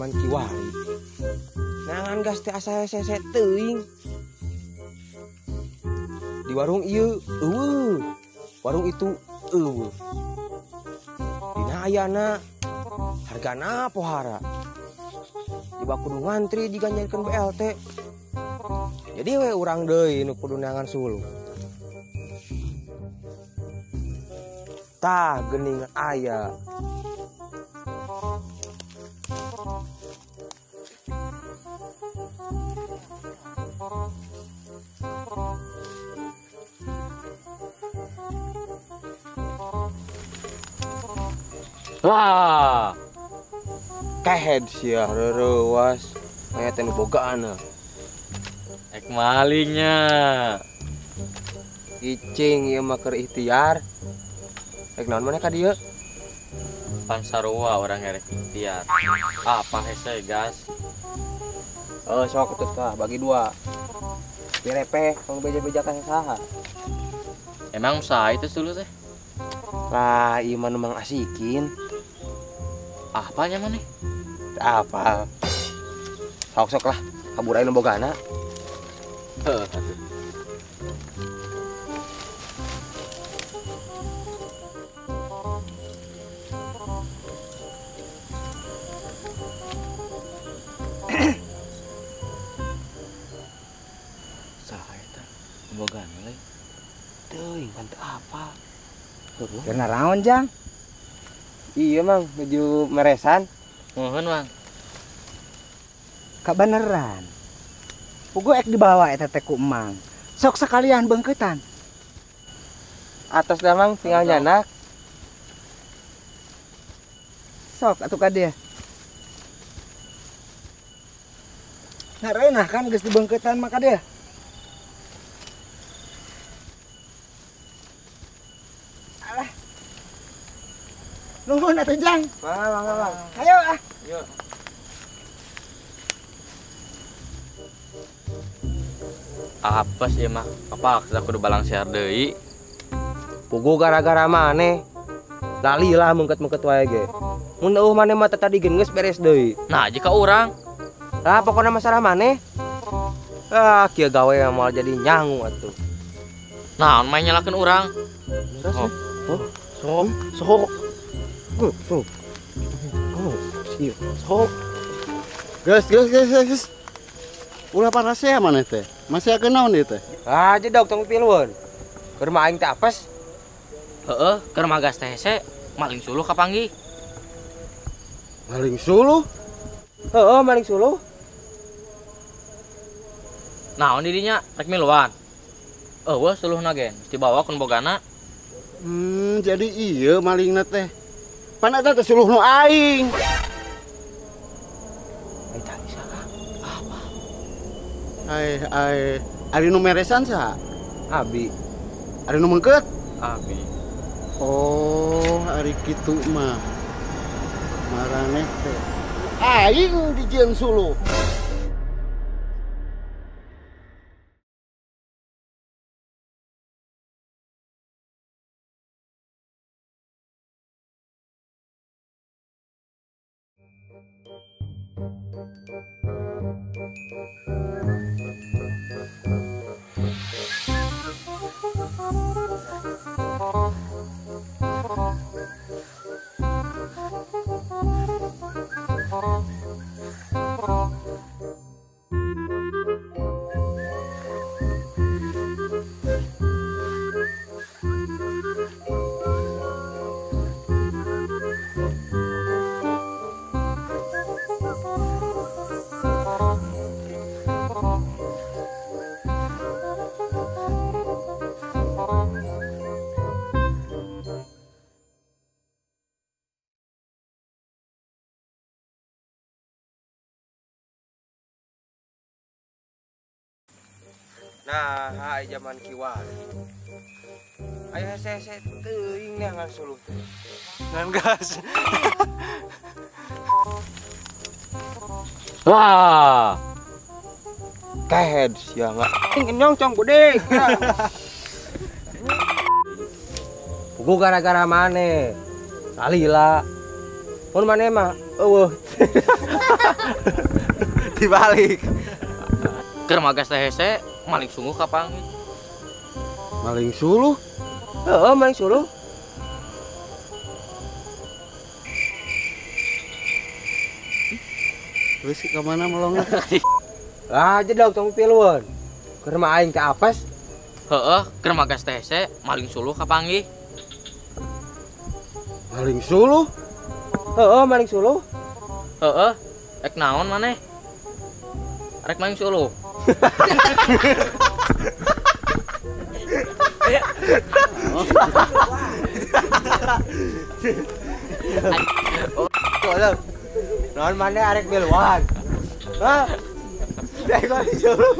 Zaman kiwari. Nangan gas teh asa hese teuing. Di warung ieu eueuh. Warung itu eueuh. Dina ayana hargana pohara. Coba kudu ngantri jiga nyarikeun BLT. Jadi we urang deui nu kudu neangan suluh. Tah geuning aya. Wah, kehed sia reuwas, aya teh nu bogaana. Ek malingnya. Icing ieu mah keur ikhtiar. Rek naon maneh ka dieu? Pan sarua urang erek ikhtiar. Apa hese gas? Oh, sok atuh tah bagi dua. Direpeh tong beja-beja ka saha. Emang usaha itu dulu teh? Lah, ieu mah nu Mang asikin. Apanya maneh? Apa? Sok-sok lah, kabur aja nu bogana. Heeh, atuh. Saha eta? Nu bogana leuy. Teuing pan teu apa. Keur naraon, Jang? Iya, Mang, nuju meresan. Mohon, Mang. Kabeneran. Pugu ek dibawa eta teh ku Emang. Sok sekalian beungkeutan. Atos dah, Mang, tinggal nyanak. Sok atuh ka dieu. Ngareunah kan geus dibeungkeutan mah ka dieu. Alah. Nuhun atuh, Jang. Mangga, mangga, Bang. Ayo ah. Yuk. Apa sih mah? Apa aku kudu balangsear deui? Pugu gara-gara maneh. Lali lah mengket-mengket wae ge. Mun eueuh maneh mah tadi geus beres deui. Nah, jika urang. Lah pokona masalah maneh. Ah, kieu gawe moal jadi nyangu atuh. Naon main nyalakeun urang? Oh. Oh, sok, sok. Sok. Oh, ieu. Sok. Geus, geus, geus, geus. Ulah parasea maneh teh. Masih akeun naon ieu teh? Ah, jedog tong pilueun. Keur mah aing teh apes. Heeh, keur mah gas teh hese, maling suluh kapanggih. Maling suluh? Heeh, maling suluh. Naon dirinya rek miluan. Eueuh suluhna ge, mesti bawa kun bogana. Jadi ieu malingna teh. Pan eta teh suluh nu aing. Eta saha? Apa? Ai ai ari nu meresan saha? Abi. Ari nu mengkeut? Abi. Oh, ari kitu mah. Maraneh teh. Aing dijieun suluh. Nah, hai zaman kiwari. Ayo hese-hese teuing neangan suluh teh. Ngan gas. Wah. Kehed sia enggak. Nyong cong gede. Pugu gara-gara maneh. Lali lah. Mun maneh mah eueuh. Dibalik. Keur magas teh hese, maling sungguh kapanggih. Maling suluh? Heeh, maling suluh. Terus ke mana melongna? Ah, jedog tong piluan. Keur mah aing teh apes. Heeh, keur magas teh hese, maling suluh kapanggih. Maling suluh? Heeh, maling suluh. Heeh, rek naon maneh? Rek maling suluh. Naon maneh arek miluan? Hah? Rek maling suluh.